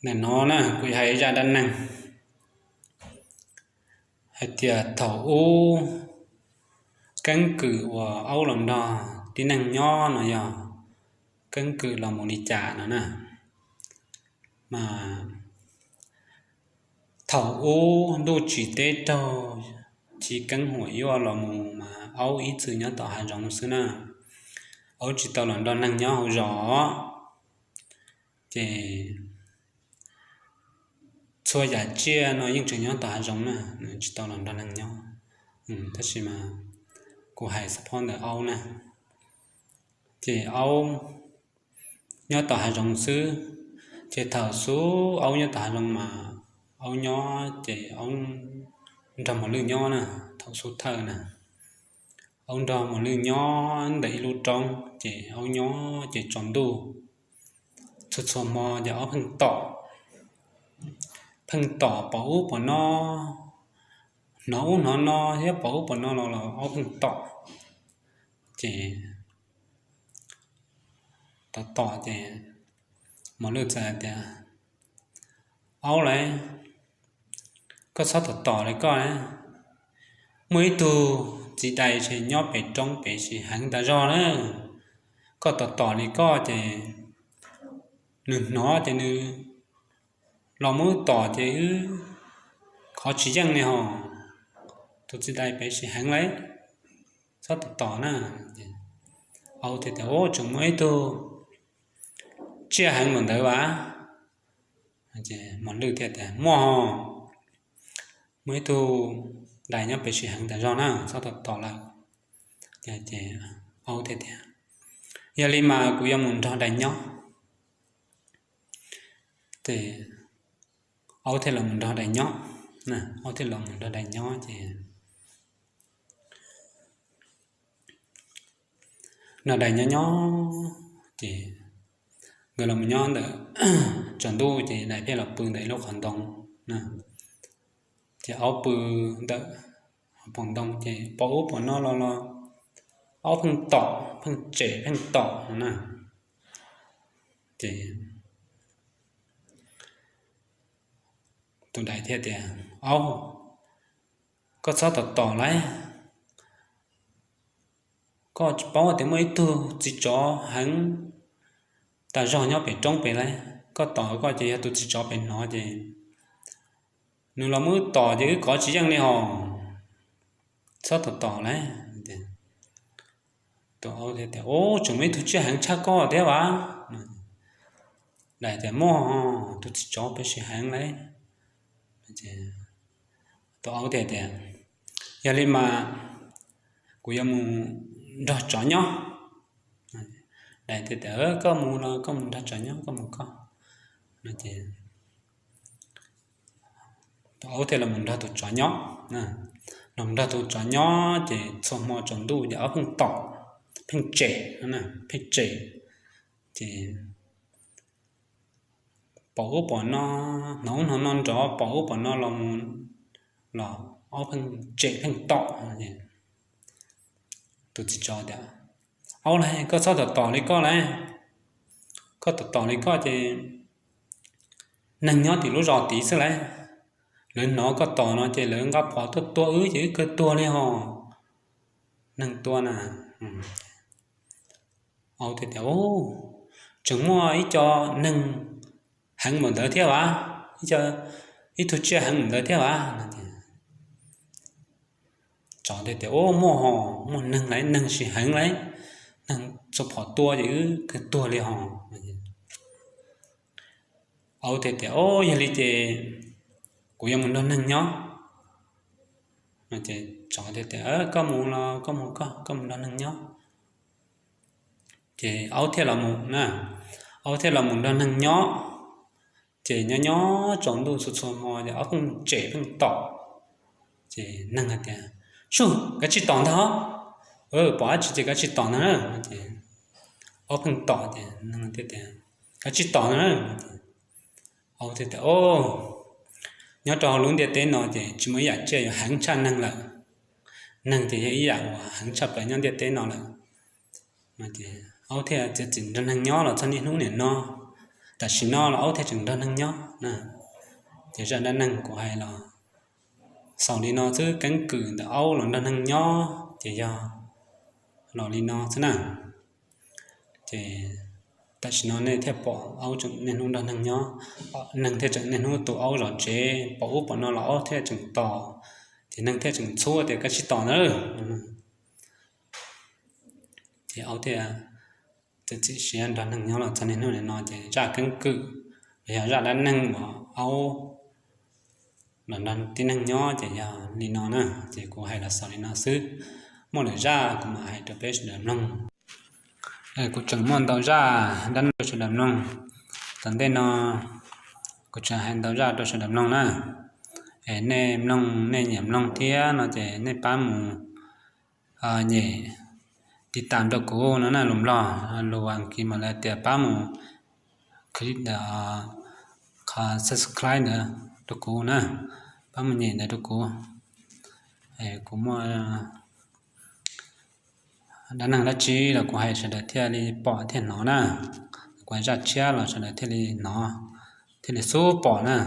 Nim no na kuv hais zaj dab neeg hais tias thaum ub keeb kwm uas aub los nrog tib neeg nyob no yog keeb kwm los mus li cas no na. Mas thaum ub ntuj tsim teb raug chiv keeb huam yuaj los mus mas aub ib txwm nyob tom hav zoov xwb na. Aub tsis tau los nrog neeg nyob hauv zos. Ces txhua yam tsiaj no yeej tseem nyob tom hav zoov na, tsis tau los nrog neeg nyob. Tab sis mas kuv hais xab phob ntawm aub na. Ces aub nyob tom hav zoov xwb. Ces thaum xub aub nyob tom hav zoov mas aub nyob ces aub nrog mos lwj nyob na. Thaum xub thawj na aub nrog mos lwj nyob ntawm ib lub roob ces aub nyob ces tsaus ntuj txhua txhua hmo ces aub pheej tom, pheej tom pom ub pom no, hnov ub hnov no thiab pom ub pom no los los aub pheej tom. Ces tom tom ces mos lwj txawm tias, Aub lauj, koj txhob tom tom li koj. Muaj ib tug txiv dais nyob pem roob pem sij heev tas zog na. Koj tom tom li koj ces nws hnov ces nws los muab wb tom ces wb khov tsis yeej li hos. Tus txiv dais pem sij heev lauj, txhob tom tom na. Aub thiaj tias, Ub, tseem muaj ib tug tsiaj heev npaum ntawd vas? Mos lwj thiaj tias, Muaj hos, muaj ib tug dais nyob pem sij heev tas zog na, txhob tom tom lawm. Aub thiaj tias, Yog li mas kuv yuav mus nrog dais nyob. Ces aub thiaj los mus nrog dais nyob. Aub thiaj los mus nrog dais nyob ces nrog dais nyob nyob ces nkawd los nyob ntawm tsaus ntuj ces dais pheej los pw ntawm ib lub qhov ntoo. Ces aub pw ntawm pob ntoo ces pom ub pom no los los aub pheej tom pheej tsem pheej tom no na. Ces tus dais thiaj tias, Aub, koj txhob tom tom lauj, koj tsis paub tias muaj ib tug txiv tsov heev tas zog nyob pem roob pem lauj. Koj tom koj ces yog tus txiv tsov pem hnov ces nws los muab wb tom ces wb khov tsis yeej li hos. Txhob tom tom lauj. Tus aub thiaj tias, Ub, tseem muaj ib tug tsiaj heev tshaj koj thiab vas? Dais tias, Muaj, tus txiv tsov pem sij heev lauj. Tus aub thiaj tias, Yog li mas kuv yuav mus nrog tsov nyob. Dais thiaj tias, Koj mus los koj mus nrog tsov nyob, koj mus koj. Tus aub thiaj los mus nrog tus tsov nyob. Los nrog tus tsov nyob ces txhua hmo tsaus ntuj ces aub pheej tom, pheej tsem, pheej tsem. Ces pom ub pom no, hnov ub hnov no nrov, pom ub pom no los mus los aub pheej tsem pheej tom. Tus txiv tsov tias, Aub lauj, koj txhob tom tom li koj lauj. Koj tom tom li koj ces neeg nyob tim lub zos tid xwb lauj, lawv hnov koj tom no ces lawv nqa phom tuaj tua wb ces wb kawg tuag li hos. Neeg tua na. Aub thiaj tias, Ub, tseem muaj ib co neeg heev npaum ntawd thiab vas? Ib co, ib tug tsiaj heev npaum ntawd thiab vas? Tsov thiaj tias, Ub, muaj hos, muaj neeg lauj, neeg sij heev lauj, neeg txhua phom tua ces wb kawg tuag li hos. Aub thiaj tias, Ub, yog li ces kuv yuav mus nrog neeg nyob. Tsov thiaj tias, Koj mus los koj mus koj, koj mus nrog neeg nyob. Ces aub thiaj los mus na, aub thiaj los mus nrog neeg nyob. Ces nyob nyob tsaus ntuj txhua txhua hmo ces aub pheej tsem pheej tom. Ces neeg hais tias, Sub, kav tsij tom ntag, pom dab tsi ces kav tsij tom ntag na. Aub pheej tom ces neeg thiaj tias, Kav tsij tom ntag na. Aub thiaj tias, Os, nyob rau hauv lub ntiaj teb no ces tsis muaj ib yam tsiaj yuav heev tshaj neeg lawm. Neeg ces yog ib yam uas heev tshaj plaws nyob ntiaj teb no lawm. Aub thiaj txiav txim nrog neeg nyob los txog niaj hnub niam no. tam sim no los aub thiaj tseem nrog neeg nyob na. Ces zaj dab neeg kuv hais los xaus li no xwb, keeb kwm ntawm aub los nrog neeg nyob ces yog los li no xwb na. Ces tam sim no nej thiaj pom aub tseem niaj hnub nrog neeg nyob, neeg thiaj tseem niaj hnub tu aub zov tsev, pom ub pom no los aub thiaj tseem tos, ces neeg thiaj tseem txhub tias koj tsis tos ntawd. Ces aub thiaj txiav txim siab nrog neeg nyob los txog niaj hnub no. Ces zaj keeb kwm los yog zaj dab neeg uas aub los nrog tib neeg nyob ces yog li no na. Ces kuv hais los xaus li no xwb, muaj lwm zaj kuv mam hais rau peb sawv daws mloog. Kuv tseem muaj ntau zaj dab neeg rau sawv daws mloog. Tom ntej no kuv tseem hais ntau zaj rau sawv daws mloog na. Es nej mloog, nej nyiam mloog thiab no ces nej pab mus nyem tiv tam rau kuv no na, lus Nplog, lus Askiv mas lawv tias pab mus click qhov subscribe ntawd rau kuv na, pab mus nyem ntawd rau kuv. Kuv muaj dab neeg dab tsi los kuv hais sawv daws thiaj li pom thiaj hnov na, kuv hais zaj tshiab los sawv daws thiaj li hnov, thiaj li xub pom na.